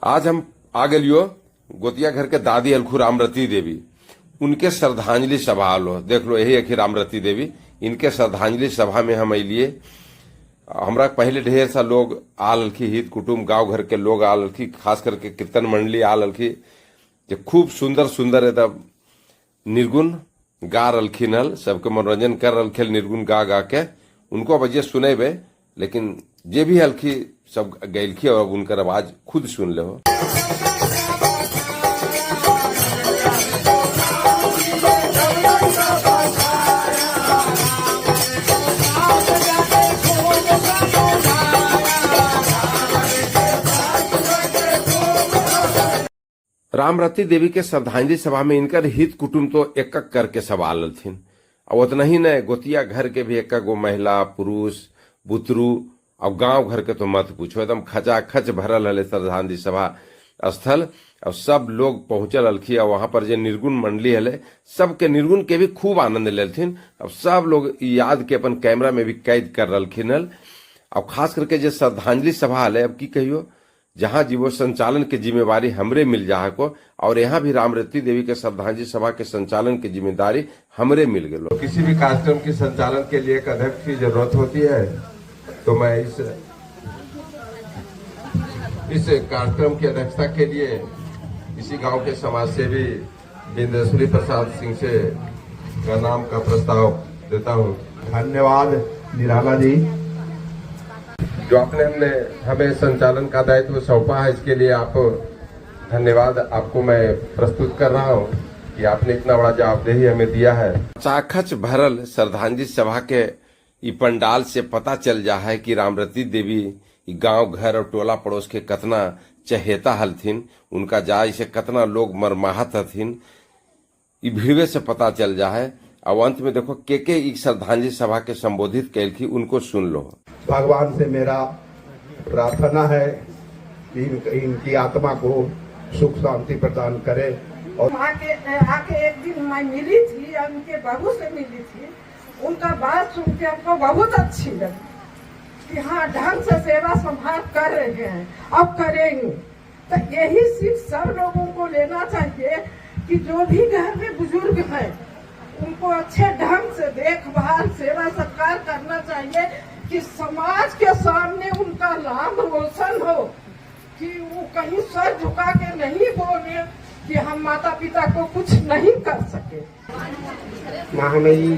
आज हम आ गेलियो गोतिया घर के दादी अलखू रामरती देवी, उनके श्रद्धांजलि सभा आलो। देख लो, यही अखी रामरती देवी, इनके श्रद्धांजलि सभा में हम अलिए। हमरा पहले ढेर सा लोग आल हलखी, हित कुटुम्ब गांव घर के लोग आल हलखी, खास करके कीर्तन मंडली आल हलखी, जे खूब सुंदर सुंदर एकदम निर्गुण गा रलखिन हल, सबके मनोरंजन कर रलखिन निर्गुण गा गा के। उनको बजिए सुनेबे, लेकिन जे भी हलखी सब गैलखी और अब उनकर आवाज खुद सुन ले हो। रामरती देवी के श्रद्धांजलि सभा में इनकर हित कुटुम्ब तो एक एक करके सब आल हलथिन, और उतना ही नहीं गोतिया घर के भी एक गो महिला पुरुष बुतरू और गांव घर के तो मत पूछो, एकदम खचाखच भरल हले श्रद्धांजलि सभा स्थल। और सब लोग पहुंचल हलखी और वहां पर जे निर्गुण मंडली हले सबके निर्गुण के भी खूब आनंद लेलथिन। अब सब लोग याद के अपन कैमरा में भी कैद कर रलखिन हल। और खास करके जे श्रद्धांजलि सभा हले, अब की कहियो, जहां जीवो संचालन के जिम्मेवारी हमरे मिल जा को, और यहाँ भी रामरती देवी के श्रद्धांजलि सभा के संचालन के जिम्मेदारी हमरे मिल गलो। किसी भी कार्यक्रम के संचालन के लिए एक अध्यक्ष की जरूरत होती है, तो मैं इस कार्यक्रम की अध्यक्षता के लिए इसी गांव के समाज सेवी बिंदेश्वरी प्रसाद सिंह से का नाम का प्रस्ताव देता हूं। धन्यवाद निराला जी। जो आपने हमने हमें संचालन का दायित्व सौंपा है, इसके लिए आप धन्यवाद आपको मैं प्रस्तुत कर रहा हूं कि आपने इतना बड़ा जवाबदेही हमें दिया है। चाखच भरल श्रद्धांजलि सभा के ई पंडाल से पता चल जा है कि रामरती देवी गांव घर और टोला पड़ोस के कतना चहेता हलथिन, उनका जाय से कतना लोग मरमाहत हथिन, ई भीड़वे से पता चल जा है। और अंत में देखो के ई श्रद्धांजलि सभा के संबोधित कैलखी, उनको सुन लो। भगवान से मेरा प्रार्थना है कि इनकी आत्मा को सुख शांति प्रदान करे। और आके एक दिन मैं मिली थी, उनके बहू से मिली थी, उनका बात सुन के हमको बहुत अच्छी लगी कि हाँ ढंग से सेवा संभाल कर रहे हैं, अब करेंगे। तो यही सीख सब लोगों को लेना चाहिए कि जो भी घर में बुजुर्ग हैं उनको अच्छे ढंग से देखभाल सेवा सत्कार करना चाहिए कि समाज के सामने उनका नाम रोशन हो, कि वो कहीं सर झुका के नहीं बोले कि हम माता पिता को कुछ नहीं कर सके। महामयी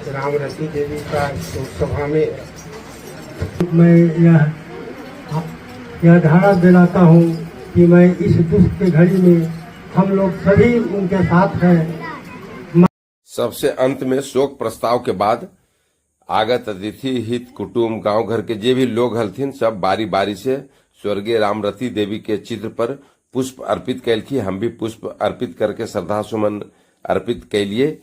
रामरती देवी का शोक सभा में मैं यह धारणा दिलाता हूँ कि मैं इस दुख के घड़ी में हम लोग सभी उनके साथ हैं। सबसे अंत में शोक प्रस्ताव के बाद आगत अतिथि हित कुटुम्ब गांव घर के जे भी लोग हलथिन सब बारी बारी से स्वर्गीय रामरती देवी के चित्र पर पुष्प अर्पित कैलखी। हम भी पुष्प अर्पित करके श्रद्धा सुमन अर्पित कैलिए।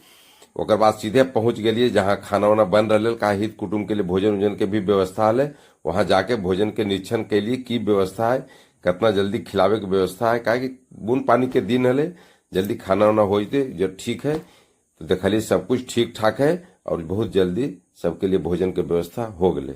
ओकर बाद सीधे पहुंच गेलिए जहां खाना वाना बन रहा, का हित कुटुम्ब के लिए भोजन उजन के भी व्यवस्था है। वहां जाके भोजन के निरीक्षण के लिए की व्यवस्था है, कितना जल्दी खिलावे के व्यवस्था है, काहे कि बूंद पानी के दिन हले, जल्दी खाना वाना होते जो ठीक है। तो देखलिए सब कुछ ठीक ठाक है और बहुत जल्दी सबके लिए भोजन के व्यवस्था हो गए।